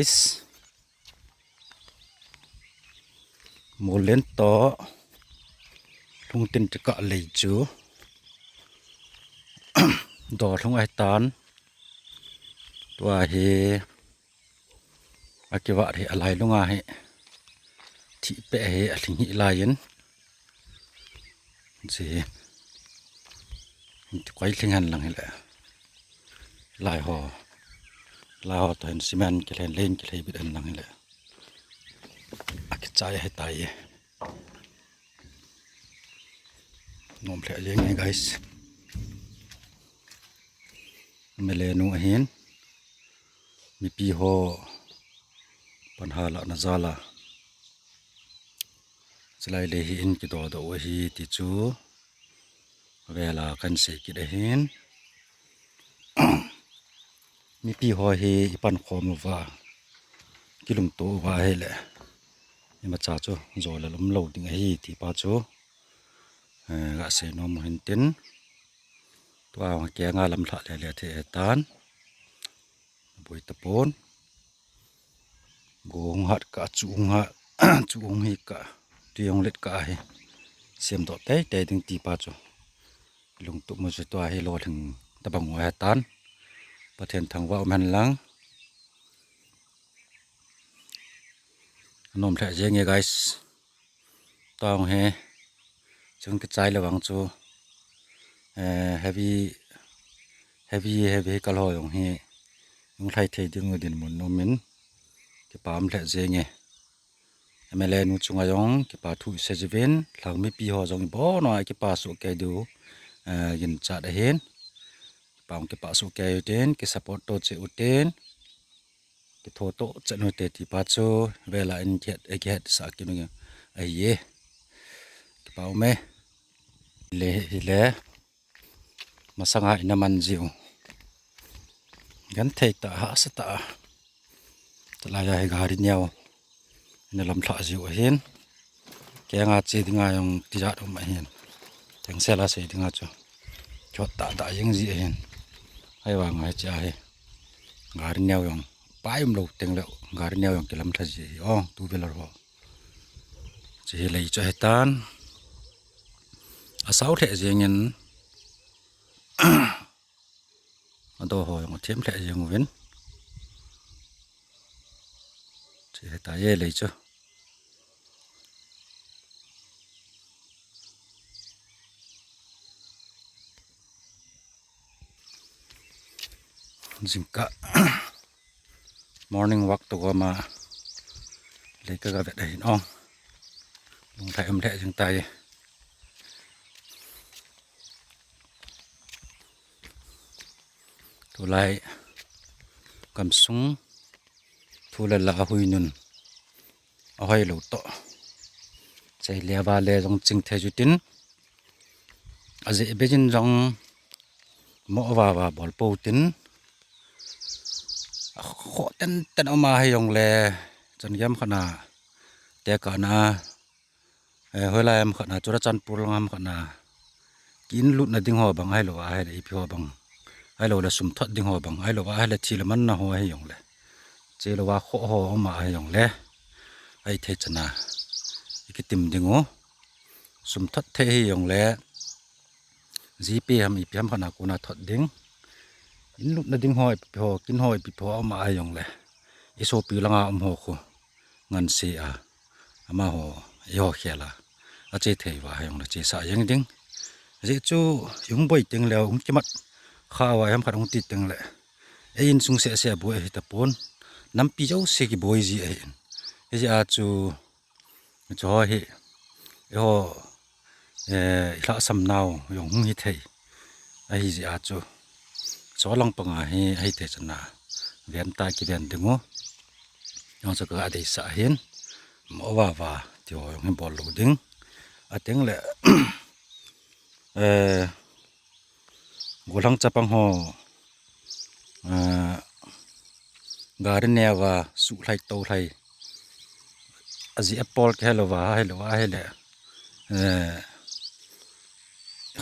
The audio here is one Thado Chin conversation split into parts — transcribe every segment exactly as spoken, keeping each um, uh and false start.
Is. Mulen to. Lungtin tika lei chu. Do lung ai tan. Tua hi. Akiva hi alai lunga hi. Thi pe hi aling hi lai in. Chi. Ti koi ling han lang hi le. Lai ho. Lai ho to hin cement ki len len ki lei bit han lang hi le. Akichai hai tai. Nom lheh jeng e guys. M L A nu ahin. Mipi ho panha lahna jal a. Chilai le hi in kidodoh u ahi ti chu. Vela kan sei kit ahin. Mipi ho hi i pankhom uva. Kilungto uva ahile. Imacha chu jolal um lou ding ahi ti pa chu. Eh, ga sei nom u hin tin. Tua hung kenga lam lhah le le thei e tan. Boi tapon. Go hung hat ka, chu hung hat, chu hung hi ka, tui hung let ka hi. Siam doh tei tei ding ti pa chu. Lungtup mu chu tua hi lolhing tabang u ahi tan. Pathen thangvah um hen lang. Nom lheh jeng e guys. Tong he. Chung kichai le vang chu. Eh, heavy, heavy, heavy kal ho jong hi. Hung lhai thei ding u dinmun um in. Kipa um lheh jeng e. M L A nu chunga jong kipa thu i sei jiuvin, lhang mipi ho jong i bon uva kipa soh kei diu, eh, ginchat ahin. Kipa hung kipa soh kei u tin, ki support to cheh u tin. Kitho to cheh u te ti pa chu, vela in kihet, eh, kihet sah kit u ahi e. Kipa um e. Le, hi le. Masanga ina man jiu. Genthei tah, hahsa tah. Chulai a hi gari neo. Ina lam lhah jiu ahin. Kenga che dinga jong tijat um ahin. Thengsel a sei dinga chu. Chot tah tah jeng ji ahin. Ahivanga hiche a hi. Gari neo jong. Pai um lou teng le gari neo jong kilam lha ji ahi. Oh, two wheeler ho. Hiche hi lei chu ahi tan. Asao lheh jeng in. Ado ho jong athem lheh jeng uvin. Hiche hi ta e lei chu. Jingkah morning walk to goma lei ka ga vet ahin ong. Lunglhai um lheh jing tai. Tulai gamsung thu le la hui nun ahoi lou toh. Chei le va le jong ching thei ju tin. Ajeh bejin jong mo va va bol pou tin. Akhoh ten ten um ahi jong le. Chan gei ham khat na. Tekah na. Eh, hoilai ham khat na, Churachandpur lang ham khat na. Ki in lutna ding ho bang ahilou ahile ipi ho bang. Ahilou le sum thot ding ho bang. Ahilou ahile thi le man na ho ahi jong le. Che lou a khoh ho um ahi jong le. Ahithei chan a. I kitim ding u. Sum thot thei ahi jong le. GPay ham ipi ham khat na kona thot ding. In lutna ding ho ipi ho, kin ho ipi ho um ahi jong le. I sopi langa um ho khu. Ngan se a. Amaho, eiho khel a. Ache thei uva ahi jong le che sah jeng ding. Ajeh chu, i hung boi teng le, hung kimat kha uva, ham khat hung ti teng le. Ei insung seh seh a boi ahi tapon. Nampi jouse kiboi ji ahin. Hijeh a chu, Chu ho hi, eiho, eh, i lhahsam nau jong hung hi thei. Ahi jeh a chu. Chu lang panga hi, ahithei chan a. Ven ta kiven ding u. Jong chu ka deisah ahin. Mo va va, ti ho jong hi bol lou ding. Ateng le, eh, Gollhang chapang ho, ah, gari neo va suhlhai tohlhai. Ajeh apol kei lou va, ahilou ahile. Eh,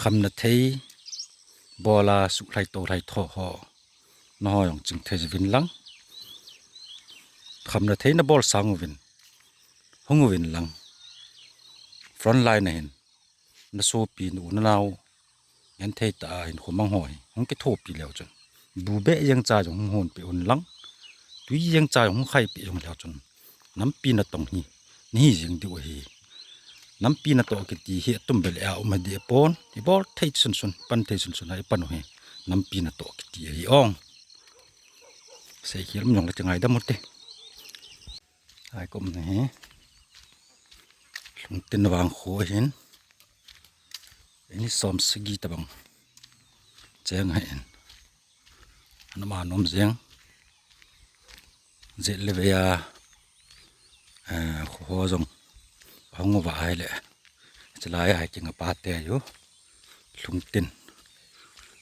khamna thei, bol a suhlhai tohlhai tho ho. Nangho jong ching thei jing uvin lang. khamna theina bol sang uvin, hung uvin lang, front line a hin na sopi, na u na nau, ngen thei ta a hin khomang ho hi hung kithopi leu chun, bu beh jeng cha jong hung hon pe un lang, tui jeng cha jong hung khai pe jong leu chun, nampi natong hi nahi jeng diu ahi. Nampi natoh kiti hi atum bel a um a di pon, i bol thei sunsun, pan thei sunsun a i pan u hi nampi natoh kiti ahi ong. Sei khel um jong le ti ngaidam u te. Ai, ka umna hi Lhungtin vangkho ahin, ini som sagi tabang cheng ahin, anama nom jeng. Jet le vei a, eh, kho ho jong ahung uva ahile, chulai a hi kinga pa te ayu, Lhungtin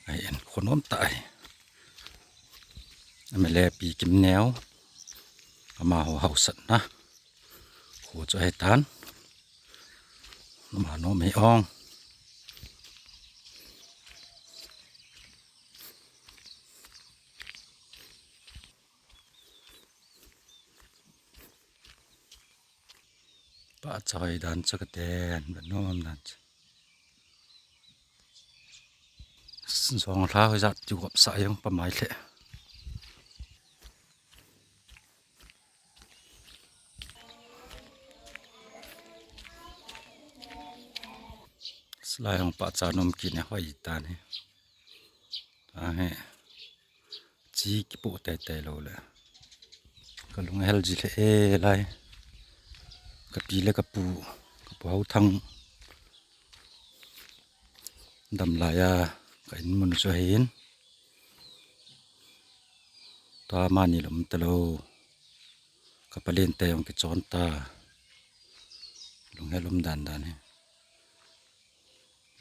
ahin, kho nom tah ahi. M L A Pi Kimneo, amaho hausatna kho chu ahi tan. Anama nom hi ong. Pahcha hoi dan chu ka ten, vet nom dan chu. Jong lha hoi jat ti gop sa jong pa mai le. Chulai jong pahcha nom kit ne hoi tan hi. Ahe. Chi kipoh tei tei lou le. Ka lung hel ji le e lai. Ka pi le ka pu, ka pu Hauthang dam lai a ka in mun chu ahin. Tua mani lom talou. Ka palen te jong kichon ta. Lung hel um dan dan hi.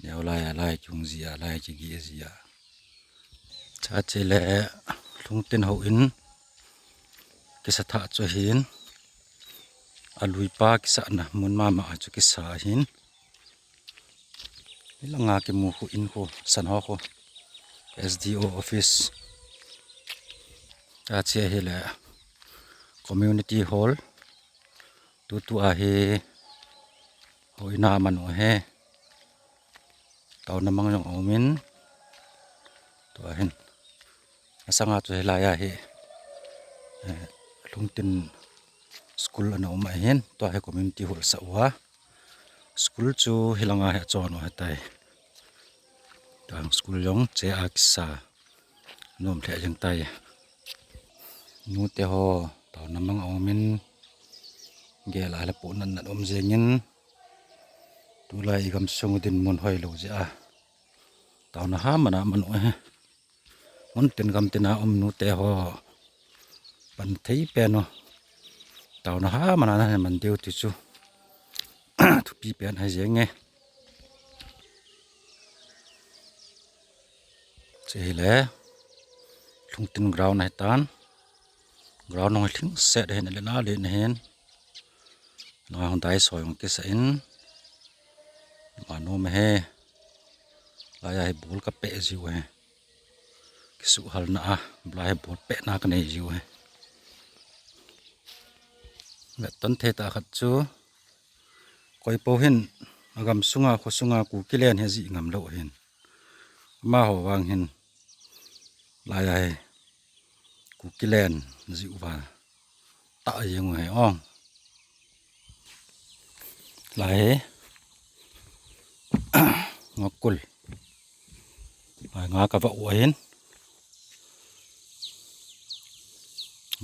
Neo lai a lai kihung ji a, lai kigih ji a. Cha che le Lhungtin houin kisa thah chu ahin. Alui pa kisahna mun mama a chu kisa ahin. Hilanga kimu khu in khu, san ho khu. S D O office. Cha che hi le community hall. Tutu a hi houin a man u ahi. Taona mang jong a um in. Tua hin. Asanga chu hilai a hi, eh, Lhungtin school ana um ahin. Tua hi community hall sa u a. School chu hilanga hi achon u ahitai. Tua school jong che a kisa. Nom lheh jeng tai. Nute ho, taona mang a um in, gel a le pu nat nat um jeng in, tulai i gamsung dinmun hoilou jeh a, taona ha mana man u ahi. Mun tin gam tin a um nute ho, pan thei pen u, taona ha mana na man diu ti chu, thupi pen ahi jeng e. Che hi le, Lhungtin ground ahi tan. Ground hung lhing set ahin, alen alen ahin. Langa hung dai soi hung kisa in. Manu ma he. Laiya hi ball ka peh jiu ahi. Kisuhhalna a, lai hi ball pehna ka nei jiu ahi. Vet ton thei tah khat chu. Koi po hin, agam sunga, kho sunga, Kuki len hi jih ngam lou hin. Amaho vang hin, laiya hi, Kuki len jih uva, tah jeng u ahi ong. Lai hi, nga kul. Lai nga ka va u ahin.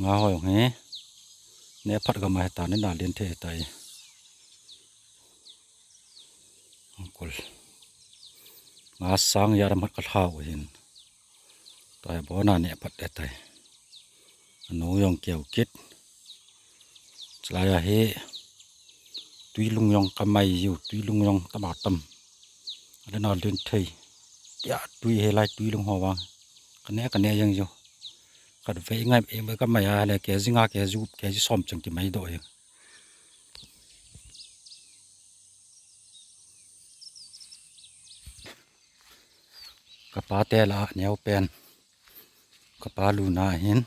Nga hoi ong hi. Ne phat gam ahi ta, ne na lien thei tai. Nga kul. Nga sang ya ram hat ka lhau hin. Tai bona ne phat e tai. Anu jong keu kit. Chulaiya hi. Tuilung jong ka mai jiu, tuilung jong tama tam. Ale na lien thei. Tia tui he lai tuilung ho vang. Ka ne ka ne jeng jiu. Ka ve ngai e ka mai a le ke ji nga ke ju ke ji som chang ki mai do jeng. Ka pa te la neo pen. Ka pa luna hin.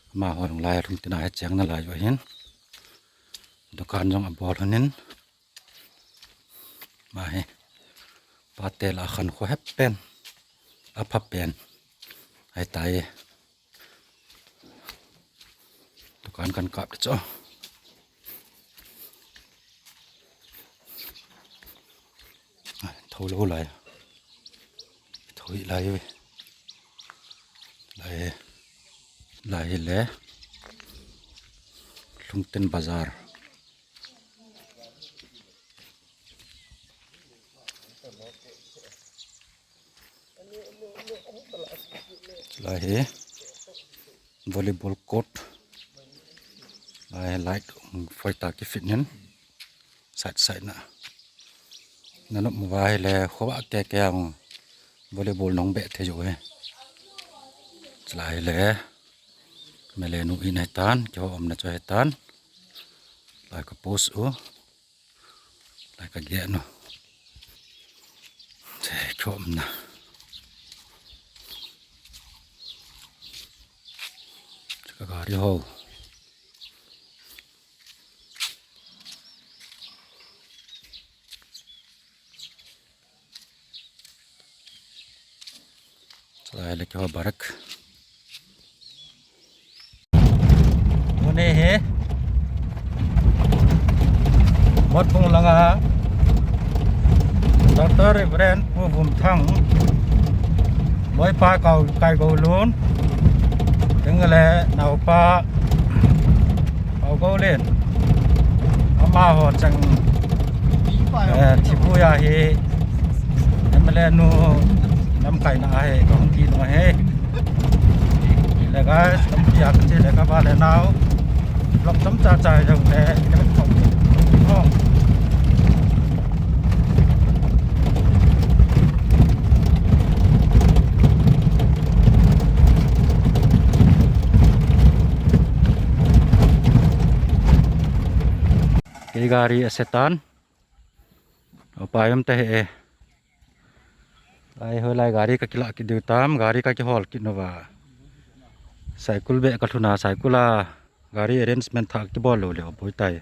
Ka Amaho jong lai lhung tina hi cheng nalai u ahin. Dukan jong abol lhonin. Ama hi pate lah a khankho hep pen, apha pen ahitai. Dukan kan kap ta chu. Tho lou lai. Tho hi lai ve. Lai, lai hi le. Lhungten Bazar. Lai hi volleyball court. Lai hi light, um, foita kifit nin. Side side na. Nanop mo va hi le, khovah keke ang volleyball nong beh thei u hi. Lai hi le, M L A nu in ahitan, keiho umna chu ahitan. Lai ka post u. Lai ka geh nu. Che, keiho umna. Che, ka gari ho. Chulai le keiho barak. Tuni hi Motbung langa Doctor Reverend Pu Vumthang Moipa Kau Kai Golun, Tengle Naupa Kau Golin, amaho chang, eh, thipuia hi M L A nu lamkaina ahi, kahung kit u ahi. Le guys, lampi a kache le kava le nau. Vlog chomcha cha jong le, le khom. Khom. Kei gari a setan. Opa yom te he. Ai, hoilai gari ka kilah kit diu tam, gari ka kihol kit nauva. Cycle beh ka lhun a, cycle a gari arrangement thah kibol lou leh, boi tai.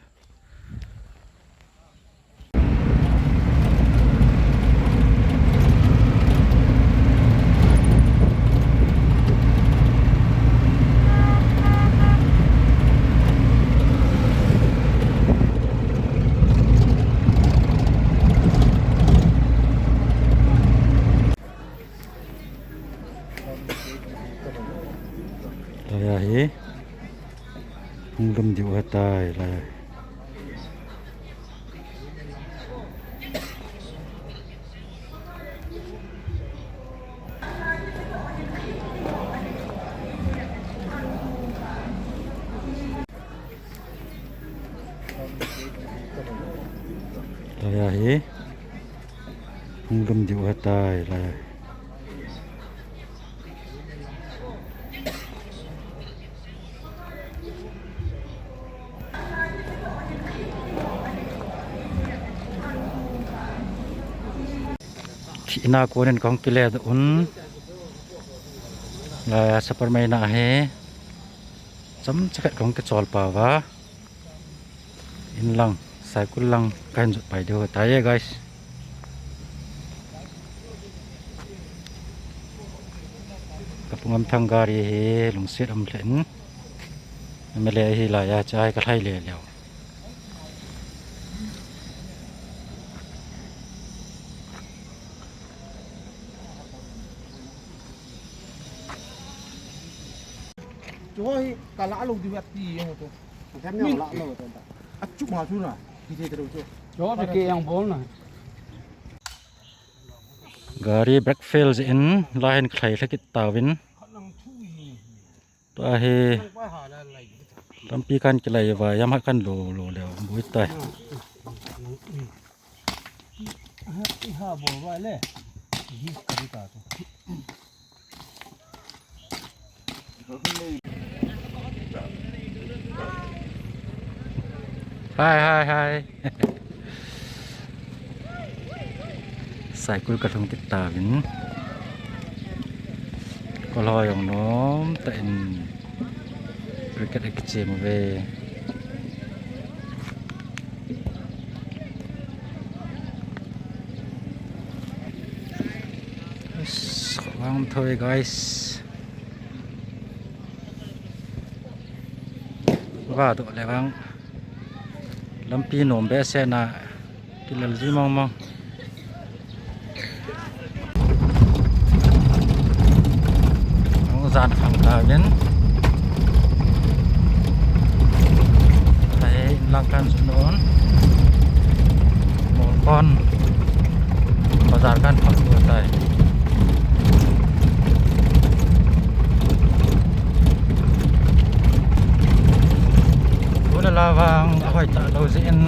Lai hi. Hung lum diu ahitai lai. Lai hi. Hung lum diu ahitai lai. Thina konin kahung kile doh un. Lai a super mai na ahi. Chomcha khat kahung kichol pau va. In lang, cycle lang kahin jot pai diu ahitai guys. Ka Pu Ngamthang gari hi lungset um lheh in, M L A hi lai a, chai ka lhai le leu. Chu hi ka la lo diu ati ho chu. Kan ne la lo ta. A chu ma chu na. Ki te ro chu. Chu te ke yang bol na. Gari brake fail jeh in, lai hin khlai lha kit tauvin. Tua hi lampi kan kilai uva, yam ha kan lo lo leu, boi tai. Hai, hai, hai. Cycle ka lhung kit tauvin. Ka lhai jong nom tah in. Cricket a kichem uve. Vang thoi guys. Vadoh le vang. Lampi nom behseh na. Kilal ji mong mong. Ang jan khang ta vin. Ai, lang kan sunun. Mol kon. Bazar kan phang tua tai. Ula lavang ahoi ta lo jin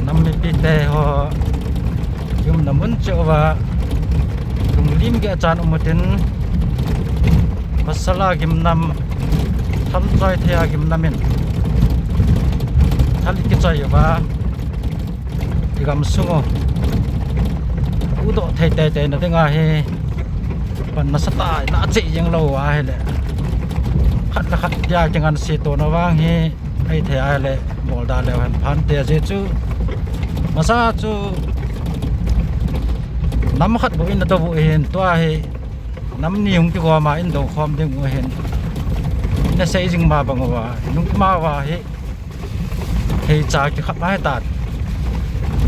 nam mipi te ho. Gimnam mun cheh uva lunglim gei chan um utin, pasal a gimnam, thal choi thei a gimnam in thal kichoi uva, i gamsung u huhdoh thei teitei na dinga hi pan nasatah a i lah cheh jeng lou ahile, khat le khat tia kingansei tona vang hi Ahithei ahile, bol da leu hen phante, ajeh chu masa chu nam khat bou in na tou bou hin, tua hi nam ni hung kigom a in dou khom ding u hin, na sei jing ma bang uva, nung ma uva hi, hei cha kikhap ahi tan.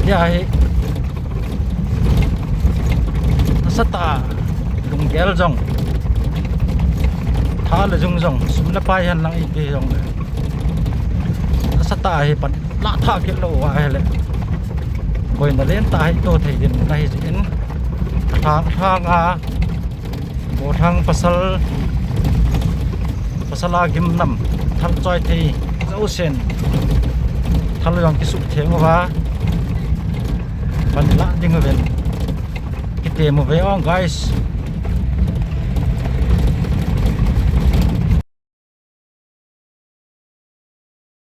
Hia hi nasatah a lunggel jong, tha le jung jong, sum le pai hen lang ipi jong le, nasatah a hi pan lah thah kit lou uva ahile, boina lentah hi to thei din na hi jeh in, athang thang a, Bothang pasal, pasal a gimnam, thal choi thei jousen, thal jong kisuh theng uva, pan i lah ding uvin kitem uve ong guys.